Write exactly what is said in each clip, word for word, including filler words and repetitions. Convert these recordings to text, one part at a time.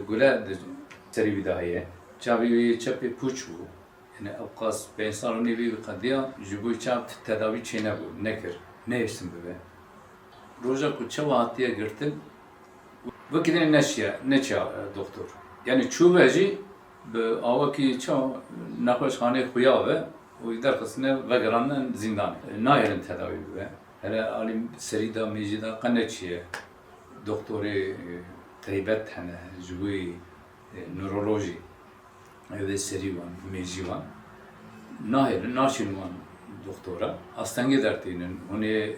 Gule di serî wî de heye. Çavê wî yê çepê pûç bû. Yani ew qas pênc sal û nîvî wî qediya, ji bo çav tedawî çênebû, nekir, nehêştin bibe. Roja ku çawa hatiye girtin, wekî dinê neşiye, neçiya, e, doktor. Yani çû ve jî bi awakî çawa nexweşxanê xuya ve û derxistine vegerandin zîndanê. E, nahêlin tedawî bibe. Hele alî serî de, mêjî de qe neçiye. Doktorê, e, taybet hene ji bo, e, nurolojî. Ev ê serî wan, mêjî wan. Nahêlin, naçîn wan doktora. Astengê dertînin. Hûn ê, e,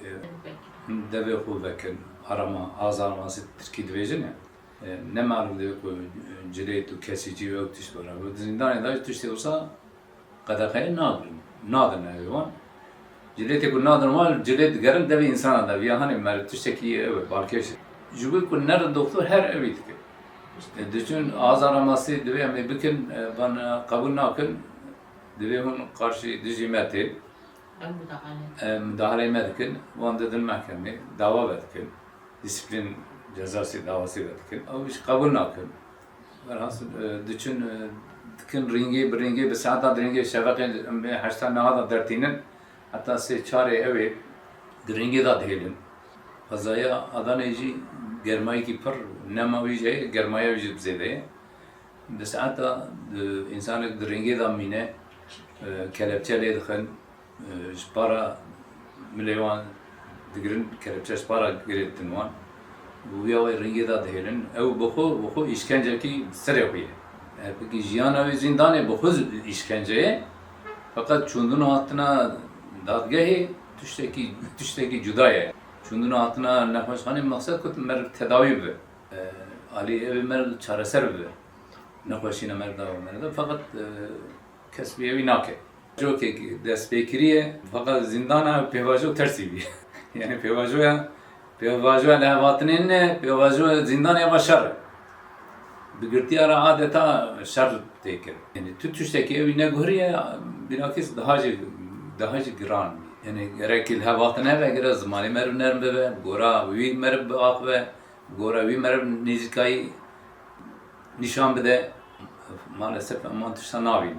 hûn devê xwe vekin. Arama, azarmasî tirkî dibêjin ya. E, ne malum divê ku cilêt û kesîcî û ew tişt were. Bi zîndanê de jî tiştê wisa qedexeyê nagirin. Nadin ew ê wan. Cilêtê ku nadin wan, cilêt digerin devê însana de. Viya hanê mer tiştekî ew e, balkêş e. Ji bo ku nerin doktor her ewî dike. E, diçin azara masî divê em ê bikin, e, van, e, qebûl nakin. Divê hûn qarşî dijî me tê. Ew mudahale. E, mudahaleyê me dikin. Wan didin mehkemê. Dawa vedikin. Disiplîn cezasî dawasî vedikin. Ew jî qebûl nakin. Velhasil, e, diçin, e, dikin rîngê bi rîngê, bi saeta di rîngê şeveqê em ê heşta neha de dertînin. Heta sê çarê ew ê di rîngê de dihêlin. Fezaya Adanê jî germayekî pir, nema wî jî heye, germaya wî jî bi zêde ye. Bi saeta, e, însanek di rîngê de mîne, e, kelepçe lê dixin, e, ji para milê wan digirin, kelepçe ji para girêdin wan. Û ya wê rîngê de dihêlin. Ew bi xwe, bi xwe îşkencekî serê xwe ye. E, pekî jiyana wê zîndanê bi xwe îşkence ye. Feqet çûndin û hatina dadgehê tiştekî, tiştekî cuda ye. Çûndin û hatina nexweşxanê mexsed ku meriv tedawî bibe. E, alî ev ê meriv çareser bibe. Nexweşîna meriv dawa meriv de. Feqet, e, kes vî ewî nake. Cokek destpêkirî ye, feqet zîndana pêvajo tersî bî. Yani pêvajoya, pêvajoya lihevhatinê ne, pêvajoya zîndanê eva şer e. Bi girtiya re adeta şer tê kirin. Yani tu tiştekî ewî neguheriye, bilakis daha jî, daha jî giran bî. Yani gerek lihevhatin hebe, gerek zimanê meriv nerm bibe, gora wî meriv biaxive, gora wî meriv nêzîkayî nîşan bide. Maalesef em wan tişta nabînin.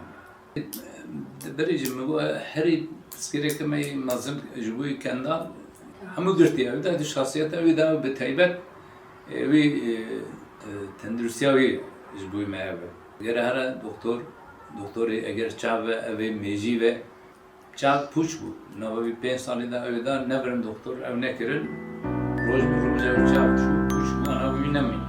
Berê jî min got, herî pirsgirêke me yê mezin ji bo yê kenda hemû girtiye. Ew de di şahsiyeta wî de bi taybet, e, wî, e, e, tenduristiya wî ji bo me ev e. Gere here doktor, doktorê eger çav be, ev ê mêjî be, çav pûç bû. Nava wî pênc salî de ew ê da nebirin doktor, ew nekirin. Roj bi roj ew çav çû, pûç bû, ana wî nemîn.